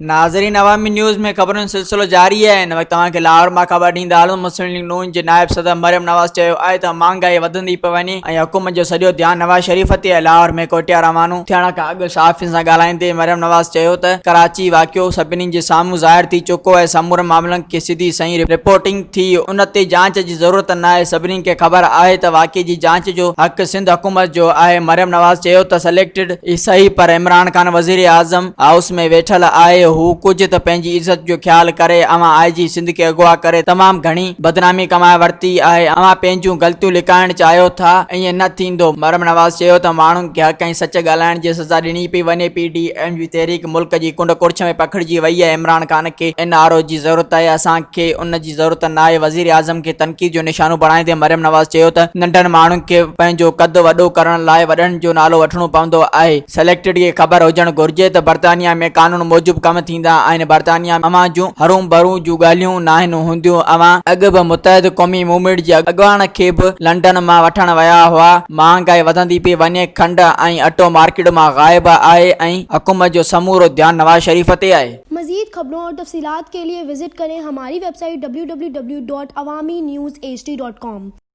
ناظرين عوامي نيوز ۾ خبرن جو سلسلو جاري آهي هن وقت توهان کي لاهور مان خبر ڏيندا هلون مسلم ليگ نون جي نائب صدر مريم نواز چيو آهي ته مهانگائي وڌندي پئي وڃي ۽ حڪومت جو سڄو ڌيان نواز شريف تي آهي لاهور ۾ ڪوئٽيا روانو ٿيڻ کان اڳ صحافين سان ڳالهائيندي مريم نواز چيو ته ڪراچي واقعو سڀني جي سامهون ظاهر ٿي چڪو آهي سمورن معاملن کي سڌي سنئين رپورٽنگ ٿي ان تي جاچ جي ضرورت ناهي، سڀني کي خبر آهي ته واقعي جي جاچ جو حق سنڌ حڪومت جو آهي، مريم نواز چيو ته سليڪٽڊ ئي سهي پر عمران خان وزيراعظم هائوس ۾ ويٺل آهي، هو ڪجهه ته پنهنجي عزت جو خيال ڪري، اوهان آء جي سنڌ کي اغوا ڪري تمام گهڻي بدنامي ڪمائي ورتي آهي، اوهان پنهنجون غلطيون لڪائڻ چاهيو ٿا، ائين نه ٿيندو، مريم نواز چيو ته ماڻهن کي حق ۽ سچ ڳالهائڻ جي سزا ڏني پئي وڃي، پي ڊي ايم جي تحريڪ ملڪ جي ڪنڊ ڪڙڇ ۾ پکڙجي وئي آهي، عمران خان کي اين آر او جي ضرورت آهي، اسان کي ان جي ضرورت ناهي، وزيراعظم کي تنقيد جو نشانو بڻائيندي مريم نواز چيو ته ننڍن ماڻهن کي پنهنجو قد وڏو ڪرڻ لاء وڏن جو نالو وٺڻو پوندو آهي، سليڪٽڊ کي خبر هجڻ گهرجي ته برطانيا ۾ قانون موجب ڪم ٿيندا آهن، برطانيا ۾ اوهان جون هرون ڀرون جون ڳالهيون ناهن هونديون، اوهان اڳ به متحد قومي موومينٽ جي اڳواڻ کي به لنڊن مان وٺڻ ويا هئا، مهانگائي وڌندي پئي وڃي، کنڊ ۽ اٽو مارڪيٽ مان غائب آهي ۽ حڪومت جو سمورو ڌيان نواز شريف تي آهي. مزيد خبرون اور تفصيلات کے لئے وزٽ ڪرين ھماري website W W W dot Awami news H D dot com.